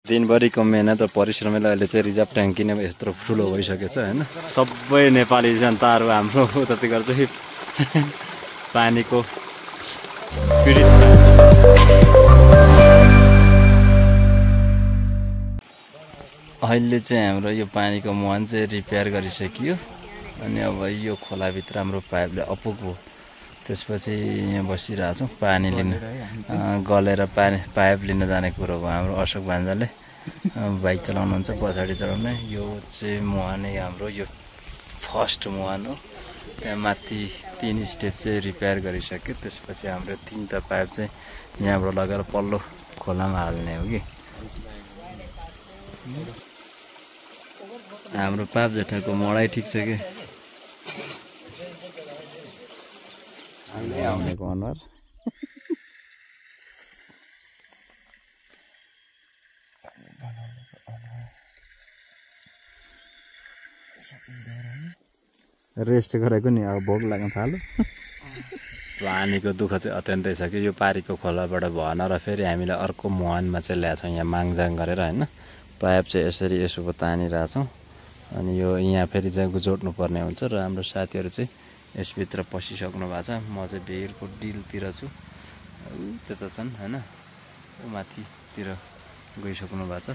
दिनभरिको मेहनत र परिश्रमले अहिले चाहिँ रिजर्भ ट्याङ्की नै यत्रो ठुलो भइसकेछ हैन। सबै नेपाली जनताहरू हाम्रो उतातिर चाहिँ पानीको पीडित अहिले चाहिँ हाम्रो यो पानीको मुहान चाहिँ रिपेयर गरिसकियो अनि अब यो खोलाभित्र हाम्रो पाइपले अपुग भयो। त्यसपछि यहाँ बसिरहेछौँ पानी लिन, गलेर पाइप लिन जाने कुरो भयो। हाम्रो अशोक भान्जाले बाइक चलाउनुहुन्छ, पछाडि चलाउने। यो चाहिँ मुहान हाम्रो यो फर्स्ट मुहान हो। त्यहाँ माथि 3 स्टेप चाहिँ रिपेयर गरिसक्यो। त्यसपछि हाम्रो 3टा पाइप चाहिँ यहाँबाट लगेर पल्लो खोलामा हाल्ने हो कि। हाम्रो पाप जेठाको मोडाइ ठिक छ कि आउनेको अनुहार रेस्ट गरेको नि अब भोक लाग्न थाल्यो। पानीको दुःख चाहिँ अत्यन्तै छ कि यो पारीको खोलाबाट भएन र फेरि हामीले अर्को मुहानमा चाहिँ ल्याएछौँ यहाँ माङजाङ गरेर हैन। पाइप चाहिँ यसरी यसो तानिरहेछौँ अनि यो यहाँ फेरि चाहिँ जोड्नु पर्ने हुन्छ र हाम्रो साथीहरू चाहिँ यसभित्र पसिसक्नु भएको छ। म चाहिँ भिरको डिलतिर छु, त्यता छन् हैन, माथितिर गइसक्नु भएको छ।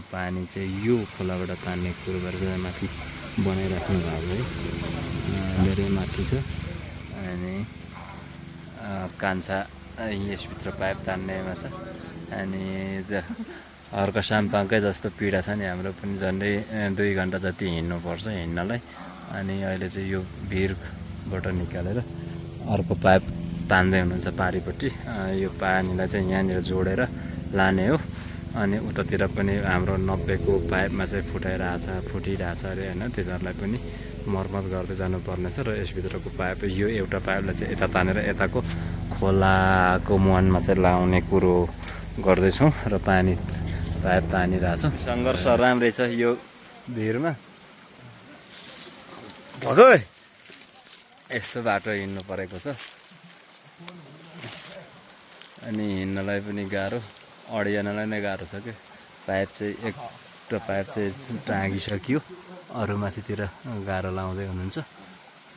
पानी चाहिँ यो खोलाबाट तान्ने कुरो गरेर माथि बनाइराख्नु भएको छ है, धेरै माथि छ। अनि कान्छा यसभित्र पाइप तान्नेमा छ। अनि अर्को साम्पाङकै जस्तो पीडा छ नि, हाम्रो पनि झन्डै 2 घन्टा जति हिँड्नुपर्छ हिँड्नलाई। अनि अहिले चाहिँ यो भिरबाट निकालेर अर्को पाइप तान्दै हुनुहुन्छ पारीपट्टि। यो पानीलाई चाहिँ यहाँनिर जोडेर लाने हो। अनि उतातिर पनि हाम्रो 90 को पाइपमा चाहिँ फुटिरहेछ अरे हैन, तिनीहरूलाई पनि मर्मत गर्दै जानुपर्ने छ। र यसभित्रको पाइप यो एउटा पाइपलाई चाहिँ यता तानेर यताको खोलाको मुहानमा चाहिँ लाउने कुरो गर्दैछौँ र पानी पाइप तानिरहेछौँ। सङ्घर्ष राम्रै छ यो भिरमा। भगै यस्तो बाटो हिँड्नु परेको छ अनि हिँड्नलाई पनि गाह्रो, अडियानलाई नै गाह्रो छ कि। पाइप चाहिँ एउटा पाइप चाहिँ टाँगिसक्यो, अरू माथितिर गाह्रो लाउँदै हुनुहुन्छ।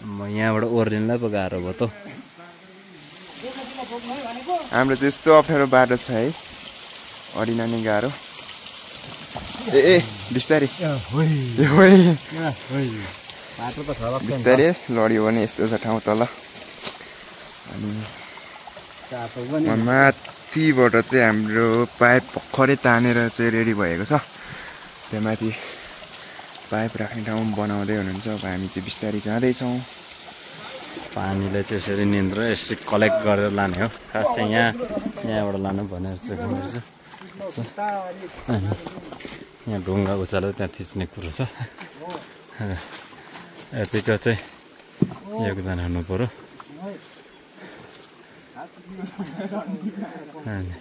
म यहाँबाट ओर्लिनलाई पो गाह्रो भयो त। हाम्रो चाहिँ यस्तो अप्ठ्यारो बाटो छ है, अडिन नि गाह्रो। बिस्तारै बिस्तारै लड्यो भने यस्तो छ ठाउँ तल। अनि माथिबाट चाहिँ हाम्रो पाइप भर्खरै तानेर चाहिँ रेडी भएको छ। त्यहाँ माथि पाइप राख्ने ठाउँ बनाउँदै हुनुहुन्छ। अब हामी चाहिँ बिस्तारै जाँदैछौँ। पानीले चाहिँ यसरी निन्द्र यसरी कलेक्ट गरेर लाने हो। खास चाहिँ यहाँबाट लानु भनेर चाहिँ अनि यहाँ ढुङ्गा उचालेर त्यहाँ थिच्ने कुरो छ। यतिको चाहिँ योगदान हुनु पर्यो। अनि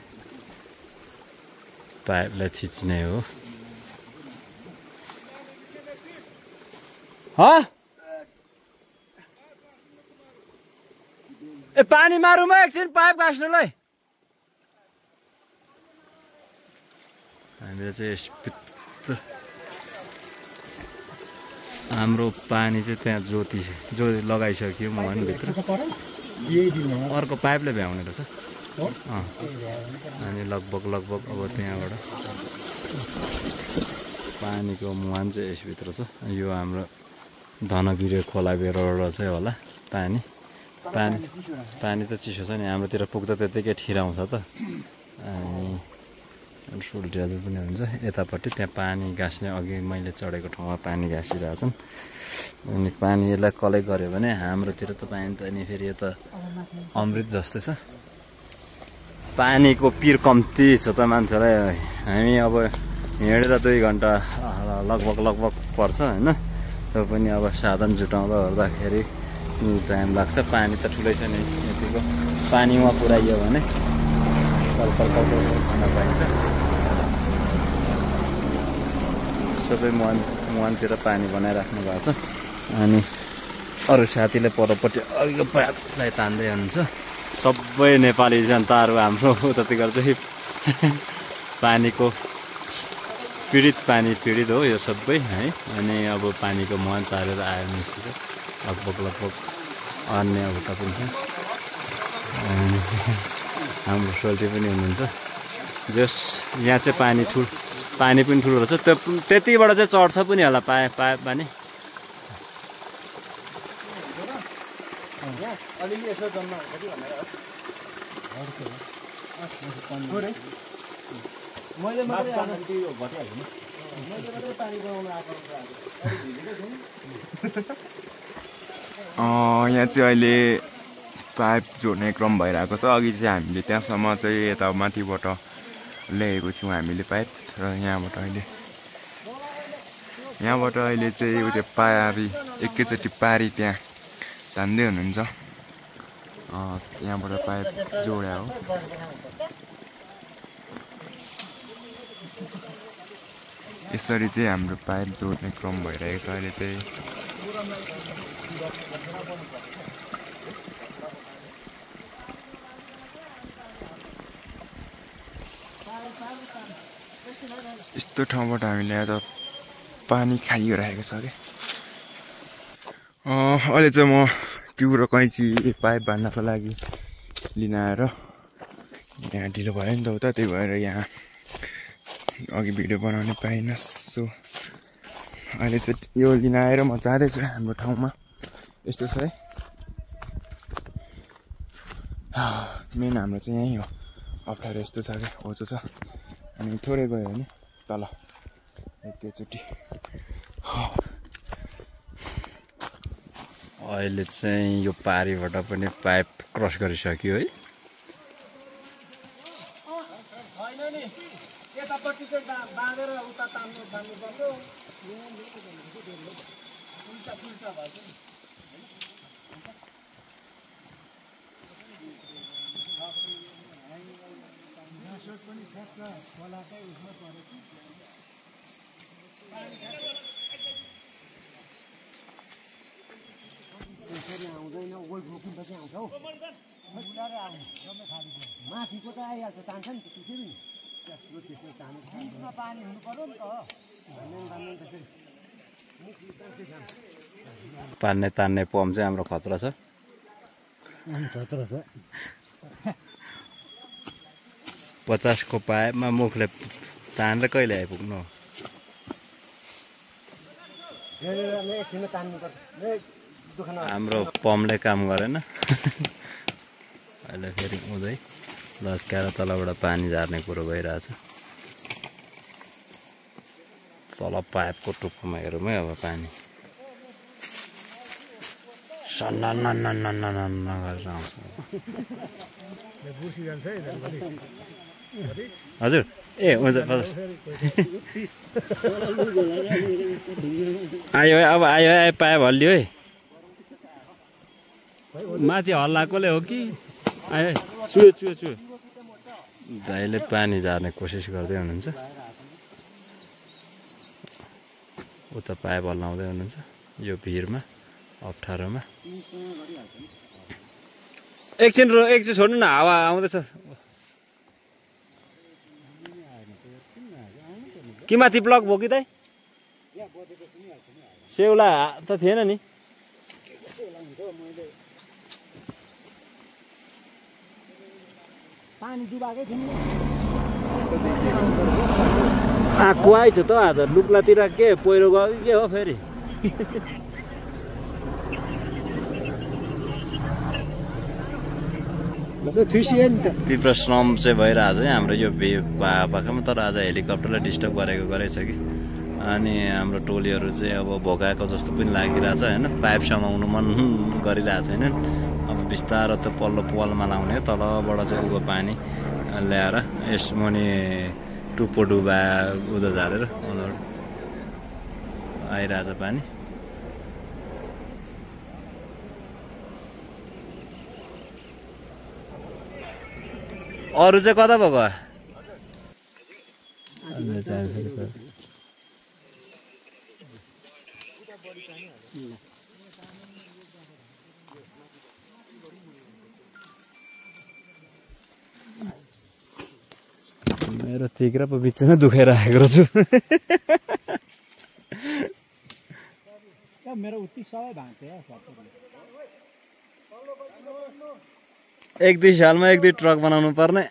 पाइपलाई थिच्ने हो। ए पानी मारुमा एकछिन पाइप गाँस्नुलाई। हामीले चाहिँ हाम्रो पानी चाहिँ त्यहाँ ज्योति लगाइसक्यो मुहानभित्र। अर्को पाइपले भ्याउने रहेछ। अनि लगभग अब त्यहाँबाट पानीको मुहान चाहिँ यसभित्र छ। यो हाम्रो धनगिरी खोलाभित्रबाट चाहिँ होला पानी त चिसो छ नि, हाम्रोतिर पुग्दा त्यतिकै ठिराउँछ त। अनि सुल्टिराजु पनि हुन्छ यतापट्टि। त्यहाँ पानी गाँस्ने अघि मैले चढेको ठाउँमा पानी गाँसिरहेछन्। अनि पानी यसलाई कलेक्ट गऱ्यो भने हाम्रोतिर त पानी त नि फेरि यो त अमृत जस्तै छ। पानीको पिर कम्ती छ त मान्छेलाई। हामी अब हिँडेर 2 घन्टा लगभग पर्छ हैन। त्यो पनि अब साधन जुटाउँदा ओर्दाखेरि टाइम लाग्छ। पानी त ठुलै छ नि, यतिको पानी उहाँ पुऱ्याइयो भने कल खान पाइन्छ। सबै मुहानतिर पानी बनाइराख्नु भएको छ। अनि अरू साथीले परपट्टि अघिको पाइपलाई तान्दै हुनुहुन्छ। सबै नेपाली जनताहरू हाम्रो उतातिर चाहिँ पानीको पीडित हो यो सबै है। अनि अब पानीको मुहान चारेर आयो निस्किन्छ लगभग अन्य उता पनि छ। हाम्रो सोल्टी पनि हुनुहुन्छ जस यहाँ चाहिँ पानी पनि ठुलो रहेछ। त्यतिबाट चाहिँ चढ्छ पनि होला पानी। यहाँ चाहिँ अहिले पाइप जोड्ने क्रम भइरहेको छ। अघि चाहिँ हामीले त्यहाँसम्म चाहिँ यता माथिबाट ल्याएको थियौँ हामीले पाइप र यहाँबाट अहिले चाहिँ त्यो पारी एकैचोटि पारी त्यहाँ तान्दै हुनुहुन्छ। यहाँबाट पाइप जोड्या हो। यसरी चाहिँ हाम्रो पाइप जोड्ने क्रम भइरहेको छ अहिले चाहिँ। यस्तो ठाउँबाट हामीले आज पानी खाइरहेको छ क्या। अहिले चाहिँ म ट्युब र कैँची पाइप बाँध्नको लागि लिन आएर यहाँ ढिलो भयो नि त उता, त्यही भएर यहाँ अघि भिडियो बनाउनु पाइनँ। सो अहिले चाहिँ यो लिन आएर म जाँदैछु हाम्रो ठाउँमा। यस्तो छ है, मेन हाम्रो चाहिँ यहीँ हो। अप्ठ्यारो यस्तो छ क्या, होचो छ। अनि थोरै गयो भने तल एकैचोटि। अहिले चाहिँ यो पारीबाट पनि पाइप क्रस गरिसक्यो है। माथिको त आइहाल्छ, तान्छ नि त्यसरी नि। बिचमा पानी हुनु पर्यो नि त। तान्ने पम्प चाहिँ हाम्रो खतरा छ। 50 को पाइपमा मुखले तानेर कहिले आइपुग्नु हो? हाम्रो पम्पले काम गरेन। अहिले फेरि उँधै लस्काएर तलबाट पानी झार्ने कुरो भइरहेछ। तल पाइपको टुप्पोमा हेरौँ है अब पानी सन्न गरेर आउँछ। हजुर ए हुन्छ आयो है, अब आयो है, पाइप हल्लियो है। माथि हल्लाएकोले हो कि आयो है? चुयो दाइले पानी झार्ने कोसिस गर्दै हुनुहुन्छ। उता पाइप हल्लाउँदै हुनुहुन्छ यो भिरमा अप्ठ्यारोमा। एकछिन छोड्नु न, हावा आउँदैछ कि माथि ब्लक भयो कि दाइ? सेउला त थिएन नि। कुवाइ छ त आज लुक्लातिर के पहिरो गयो के हो फेरि? तीव्र श्रम चाहिँ भइरहेछ है हाम्रो यो पाखामा। तर आज हेलिकप्टरलाई डिस्टर्ब गरेछ कि। अनि हाम्रो टोलीहरू चाहिँ अब भोगाएको जस्तो पनि लागिरहेछ होइन। पाइप समाउनु मन गरिरहेको छैन। अब बिस्तारो त पल्लो पालमा लाउने, तलबाट चाहिँ उँभो पानी ल्याएर यस मुनि टुप्पो डुबा उँधो झारेर आइरहेछ पानी। अरू चाहिँ कता भएको? मेरो तिग्रा पो बिचमा दुखेर आएको रहेछु मेरो उति सबै भाँच्यो एक दुई सालमा एक दुई ट्रक बनाउनु पर्ने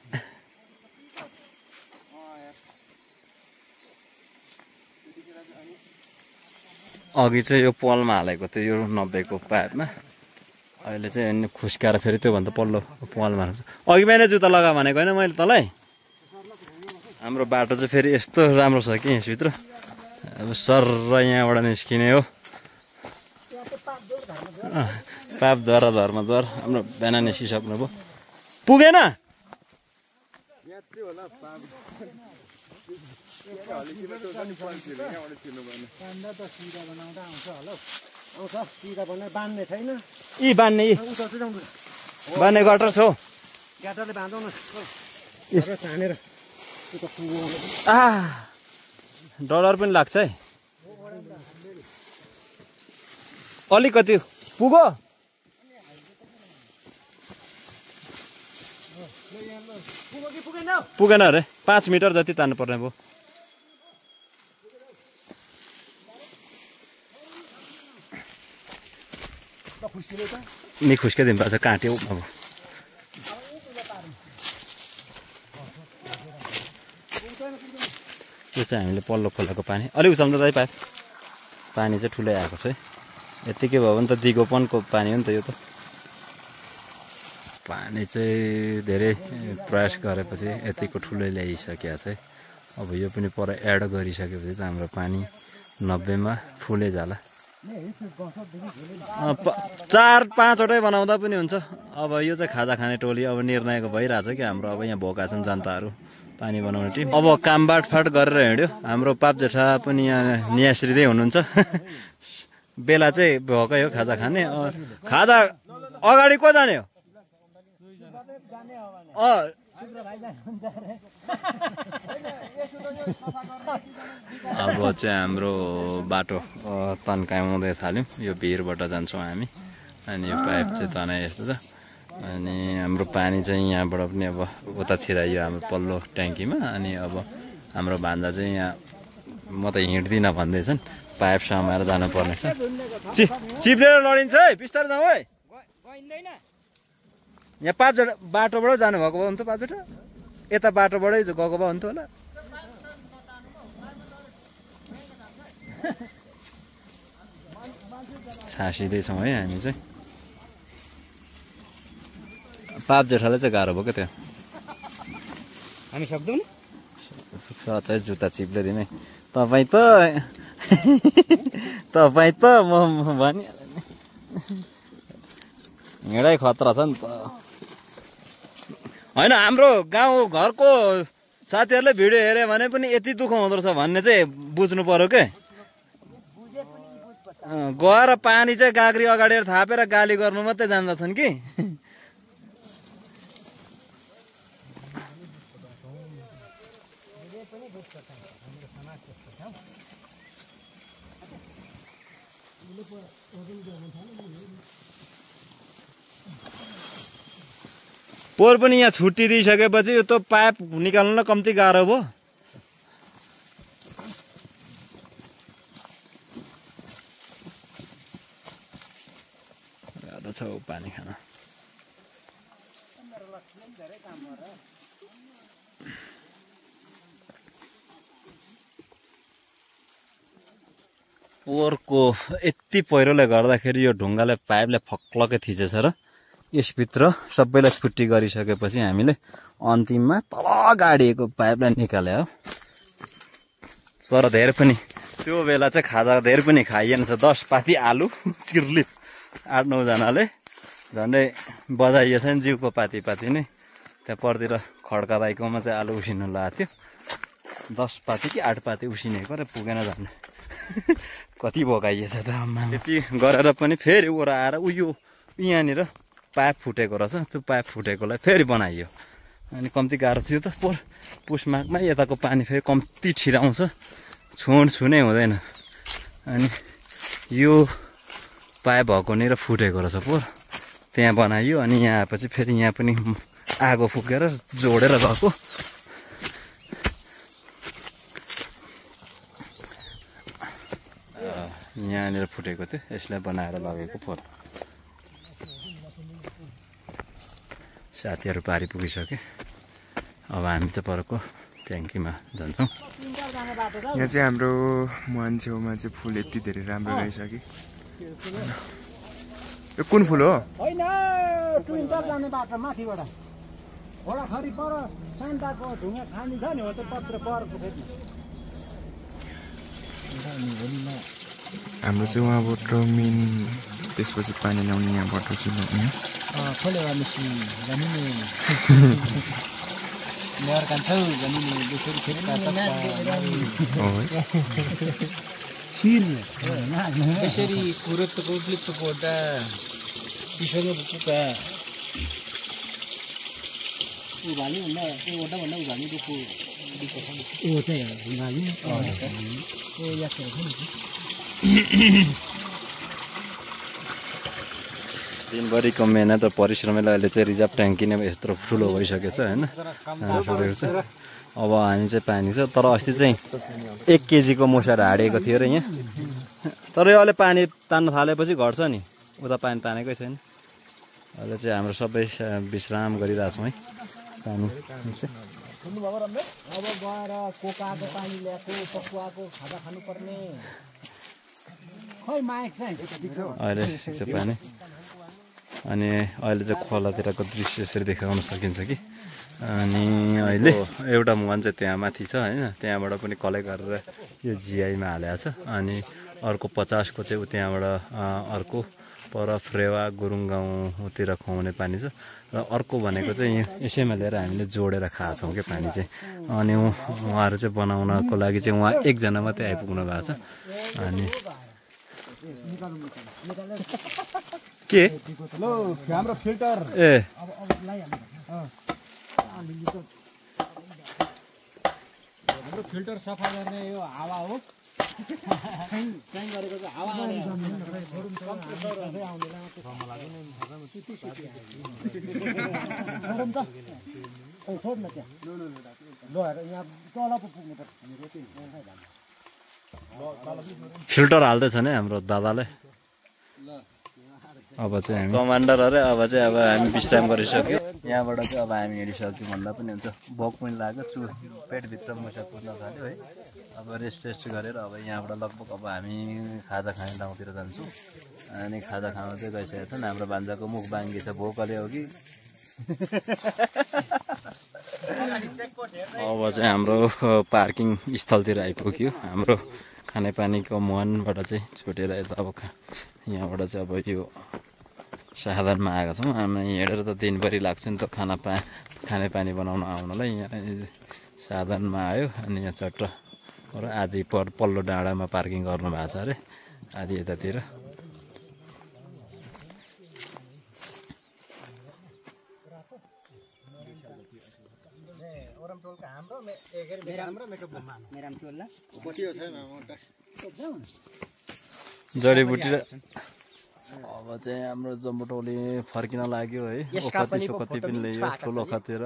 अघि चाहिँ यो पलमा हालेको थियो यो 90 को पाइपमा अहिले चाहिँ खुस्काएर फेरि त्योभन्दा पल्लो पलमा अघि बिहानै जुत्ता लगा भनेको होइन मैले तँलाई हाम्रो बाटो चाहिँ फेरि यस्तो राम्रो छ कि यसभित्र अब सर यहाँबाट निस्किने हो पापद्वार धर्मद्वार हाम्रो बिहान निस्किसक्नु भयो पुगेन बान्ने छैन यी बान्ने बान्ने गटर छ हौ ग्याटरले बाँधौ न छानेर डलर पनि लाग्छ है अलिकति पुगो पुगेन अरे 5 मिटर जति तान्नु पर्ने भयो नि खुस्किदिनु पर्छ काट्यो अब यो चाहिँ हामीले पल्लो खोलाको पानी अलिक उचाल्नु त पाइप पानी चाहिँ ठुलै आएको छ है यतिकै भयो भने त दिगोपनको पानी हो नि त यो त पानी चाहिँ धेरै प्रयास गरेपछि यतिको ठुलै ल्याइसकेको छ है अब यो पनि पर एड गरिसकेपछि त हाम्रो पानी 90 मा फुलै जाला 4-5 वटै बनाउँदा पनि हुन्छ अब यो चाहिँ खाजा खाने टोली अब निर्णयको भइरहेछ कि हाम्रो अब यहाँ भोका छन् जनताहरू पानी बनाउने टिम अब काम बाटफाट गरेर हिँड्यो हाम्रो पाप जेठा पनि यहाँ नियाश्रीले हुनुहुन्छ बेला चाहिँ भोकै हो खाजा खाने खाजा अगाडि को जाने हो अब चाहिँ हाम्रो बाटो तन्काउँदै थाल्यौँ यो भिरबाट जान्छौँ हामी अनि यो पाइप चाहिँ तनाइ यस्तो छ अनि हाम्रो पानी चाहिँ यहाँबाट पनि अब उता छिराइयो हाम्रो पल्लो ट्याङ्कीमा अनि अब हाम्रो भान्जा चाहिँ यहाँ म त हिँड्दिनँ भन्दैछन् पाइप समाएर जानुपर्ने छ चिप्लेर लडिन्छ है बिस्तारै जाउँ है यहाँ बाटोबाट जानुभएको भयो भने त पाँच बेटा यता बाटोबाटै गएको भयो भने त होला छासिँदैछौँ है हामी चाहिँ पाप जेठालाई चाहिँ गाह्रो भयो क्या त्यो हामी सक्दैनौँ सच्चै जुत्ता चिप्लिदिउँ है तपाईँ त म भनिहालेँ हिँडाइ खतरा छ नि त होइन हाम्रो गाउँ घरको साथीहरूले भिडियो हेऱ्यो भने पनि यति दुःख हुँदो रहेछ भन्ने चाहिँ बुझ्नु पर्यो के गएर पानी चाहिँ गाग्री अगाडि थापेर गाली गर्नु मात्रै जान्दछन् कि पोहोर पनि यहाँ छुट्टी दिइसकेपछि यो त पाइप निकाल्नु न कम्ती गाह्रो भयो गाह्रो छ पानी खान पोहोरको यति पहिरोले गर्दाखेरि यो ढुङ्गाले पाइपले फक्लकै थिचेछ र यसभित्र सबैलाई छुट्टी गरिसकेपछि हामीले अन्तिममा तल गाडिएको पाइपलाई निकाले हो तर धेरै पनि त्यो बेला चाहिँ खाजा धेरै पनि खाइएन छ 10 पाती आलु चिर्लिप 8-9 जनाले झन्डै बजाइएछ नि जिउको पाती नै त्यहाँ परतिर खड्का दाइकोमा चाहिँ आलु उसिन्नु लगाएको थियो 10 पाती कि 8 पाती उसिनेको र पुगेन झन्डै कति भोगाइएछ त आम्मा यति गरेर पनि फेरि ओराएर उयो यहाँनिर पाइप फुटेको रहेछ त्यो पाइप फुटेकोलाई फेरि बनाइयो अनि कम्ती गाह्रो थियो त पुस माघमा यताको पानी फेरि कम्ती छिराउँछ छुनै हुँदैन अनि यो पाइप भएकोनिर फुटेको रहेछ पोहोर त्यहाँ बनाइयो अनि यहाँ आएपछि फेरि यहाँ पनि आगो फुकेर जोडेर गएको यहाँनिर फुटेको थियो, यसलाई बनाएर लगेको फोहोर। साथीहरू पारी पुगिसके, अब हामी चाहिँ परको ट्याङ्कीमा जान्छौँ। यहाँ चाहिँ हाम्रो मुहान छेउमा चाहिँ फुल यति धेरै राम्रो रहेछ कि। यो कुन फुल हो? होइन ट्विन्टर जाने बाटो माथिबाट खोलाखरी पर शान्ताको ढुङ्गा खानी छ नि हो त्यो पत्र परको फेरि हाम्रो चाहिँ उहाँबाट मेन, त्यसपछि पानी ल्याउने यहाँबाट चाहिँ खोलेवा मिसी जमिनी नेवर कान्छौ जमिनी त्यसरी फेरि त्यसरी कुरोको क्लिपको ओटा चिसोको बुकुका उभाल्ने भन्दा त्यो ओटा भन्दा उभाल्ने दुःखो ओ चाहिँ उभाल्ने ओ यात्रा छ नि दिनभरिको मेहनत र परिश्रमले अहिले चाहिँ रिजर्भ ट्याङ्की नै यत्रो ठुलो भइसकेछ होइन, पुगेको छ। अब हामी चाहिँ पानी छ, तर अस्ति चाहिँ 1 केजीको मुसा ढाडेको थियो र यहाँ, तर यो अहिले पानी तान्न थालेपछि घट्छ नि, उता पानी तानेकै छैन। अहिले चाहिँ हाम्रो सबै विश्राम गरिरहेछौँ है पानी चाहिँ। अब गएर कोकाको पानी ल्याएको पकुवाको खाजा खानुपर्ने खै माइक चाहिँ अहिले ठिक छ पानी। अनि अहिले चाहिँ खोलातिरको दृश्य यसरी देखाउन सकिन्छ कि। अनि अहिले एउटा मुहान चाहिँ त्यहाँ माथि छ होइन, त्यहाँबाट पनि कलेक्ट गरेर यो जिआईमा हालेको छ। अनि अर्को 50 को चाहिँ त्यहाँबाट अर्को पर फ्रेवा गुरुङ गाउँतिर खुवाउने पानी छ। र अर्को भनेको चाहिँ यसैमा लिएर हामीले जोडेर खाएको छौँ क्या पानी चाहिँ। अनि उहाँहरू चाहिँ बनाउनको लागि चाहिँ उहाँ एकजना मात्रै आइपुग्नु भएको छ। अनि के हाम्रो फिल्टर ए हाम्रो फिल्टर सफा गर्ने यो हावा हो चाहिँ गरेको चाहिँ हावा फिल्टर हाल्दैछ नि हाम्रो दादाले। अब चाहिँ हामी कमान्डर अरे, अब चाहिँ अब हामी विश्राम गरिसक्यो। यहाँबाट चाहिँ अब हामी हिँडिसक्यो भन्दा पनि हुन्छ। भोक पनि लाग्यो, पेटभित्र मुसा कुद्न थाल्यो है। अब रेस्ट गरेर अब यहाँबाट लगभग अब हामी खाजा खाने ठाउँतिर जान्छौँ। अनि खाजा खानु चाहिँ गइसकेको छ। हाम्रो भान्जाको मुख बाङ्गी छ, भोकले हो कि। अब चाहिँ हाम्रो पार्किङ स्थलतिर आइपुग्यो। हाम्रो खानेपानीको मुहानबाट चाहिँ छुटेर यता अब यहाँबाट चाहिँ अब यो साधनमा आएका छौँ। हामी हिँडेर त दिनभरि लाग्छ नि त खानेपानी बनाउन आउनलाई। यहाँ साधनमा आयो अनि यहाँ चट्ट र आधी पल्लो डाँडामा पार्किङ गर्नु भएको छ अरे, आधी यतातिर। जडीबुटी र अब चाहिँ हाम्रो जम्बुटोली फर्किन लाग्यो है। कति पनि ल्यायो ठुलो खतेर।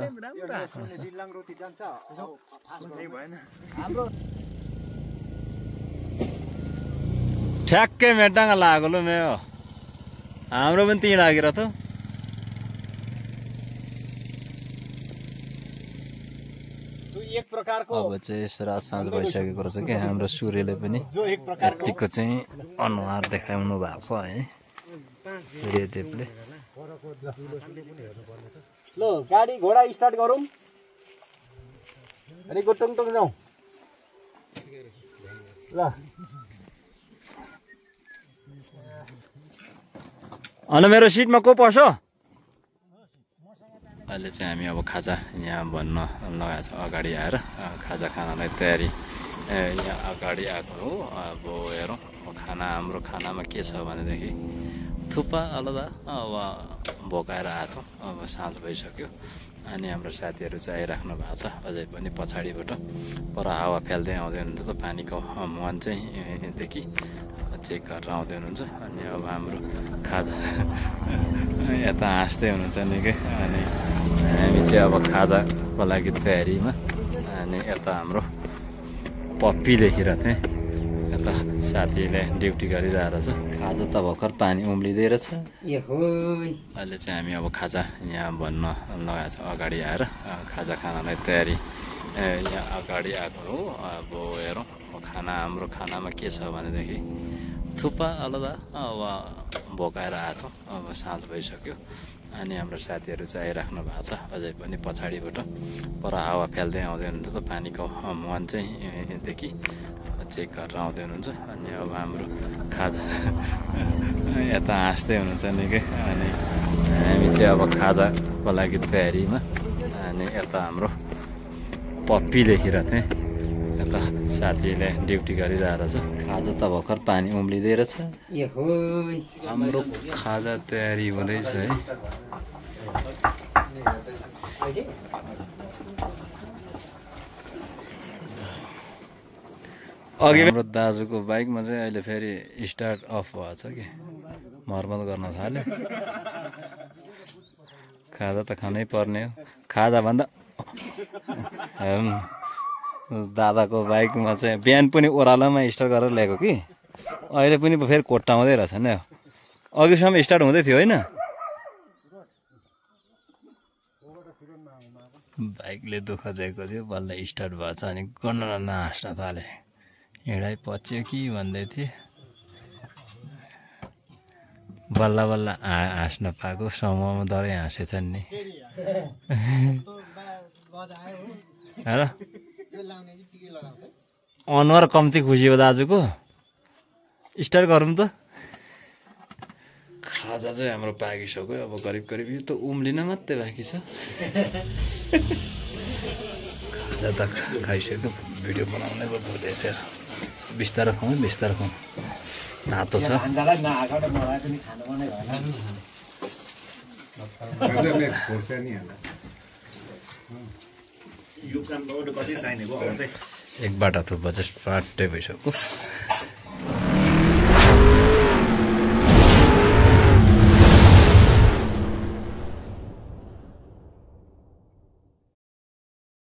ठ्याक्कै मेटाङ लाग्यो ल मे हो, हाम्रो पनि त्यहीँ लागेर त। अब चाहिँ रात साँझ भइसकेको रहेछ क्या। हाम्रो सूर्यले पनि यतिको चाहिँ अनुहार देखाउनु भएको छ है, सूर्यदेवले। ल गाडी घोडा स्टार्ट गरौँ। अरे गोटङ टङ जाउँ ल। अनि मेरो सिटमा को पर्छ? अहिले चाहिँ हामी अब खाजा यहाँ भन्न लगाएको छ। अगाडि आएर खाजा खानालाई तयारी यहाँ अगाडि आएको हो। अब हेरौँ खाना, हाम्रो खानामा के छ भनेदेखि थुक्पा अलदा अब भोकाएर आएछौँ। अब साँझ भइसक्यो। अनि हाम्रो साथीहरू चाहिँ आइराख्नु भएको छ अझै पनि पछाडिबाट। पर हावा फ्याल्दै आउँदै हुनुहुन्छ त, पानीको मुहान चाहिँ देखि चेक गरेर आउँदै हुनुहुन्छ। अनि अब हाम्रो खाजा यता हाँस्दै हुनुहुन्छ निकै। अनि हामी चाहिँ अब खाजाको लागि तयारीमा। अनि यता हाम्रो पप्पी लेखिरहेको थिएँ, यता साथीले ड्युटी गरिरहेको छ खाजा त भर्खर पानी उम्लिँदै रहेछ अहिले चाहिँ हामी अब खाजा यहाँ बन्न लगाएको छ अगाडि आएर खाजा खानालाई तयारी यहाँ अगाडि आएको हो अब हेरौँ खाना हाम्रो खानामा के छ भनेदेखि थुक्पा अलदा अब भोकाएर आएछौँ अब साँझ भइसक्यो अनि हाम्रो साथीहरू चाहिँ आइराख्नु भएको छ अझै पनि पछाडिबाट पर हावा फ्याल्दै आउँदै हुनुहुन्छ त पानीको मुहान चाहिँ देखि चेक गरेर आउँदै हुनुहुन्छ अनि अब हाम्रो खाजा यता हाँस्दै हुनुहुन्छ निकै अनि हामी चाहिँ अब खाजाको लागि तयारीमा अनि यता हाम्रो पप्पी देखिरहेको थिएँ यता साथीले ड्युटी गरिरहेको छ खाजा त भर्खर पानी उम्लिँदै रहेछ हाम्रो खाजा तयारी हुँदैछ है अघि हाम्रो दाजुको बाइकमा चाहिँ अहिले फेरि स्टार्ट अफ भएछ कि मर्मत गर्न थाल्यो खाजा त खानै पर्ने हो खाजा भन्दा हेर्नु दादाको बाइकमा चाहिँ बिहान पनि ओह्रालोमा स्टार्ट गरेर ल्याएको कि अहिले पनि फेरि कोट्टाउँदै रहेछ नि अघिसम्म स्टार्ट हुँदै थियो होइन बाइकले दुःख दिएको थियो बल्ल स्टार्ट भएछ अनि गन्डन हाँस्न थाले हिँडाइ पच्यो कि भन्दै थिएँ बल्ल बल्ल हाँस्न पाएको समूहमा डरै हाँसेछन् नि हेर अनुहार कम्ती खुसी हो दाजुको स्टार्ट गरौँ त खाजा चाहिँ हाम्रो पाकिसक्यो अब करिब करिब यो त उम्लिन मात्रै बाँकी छ खाजा त खाइसक्यो भिडियो बनाउनै पर्दैछ बिस्तारै खाउँ बिस्तारै खाउँ तातो छ एक बाटा थुक्पा चाहिँ फाटै भइसक्यो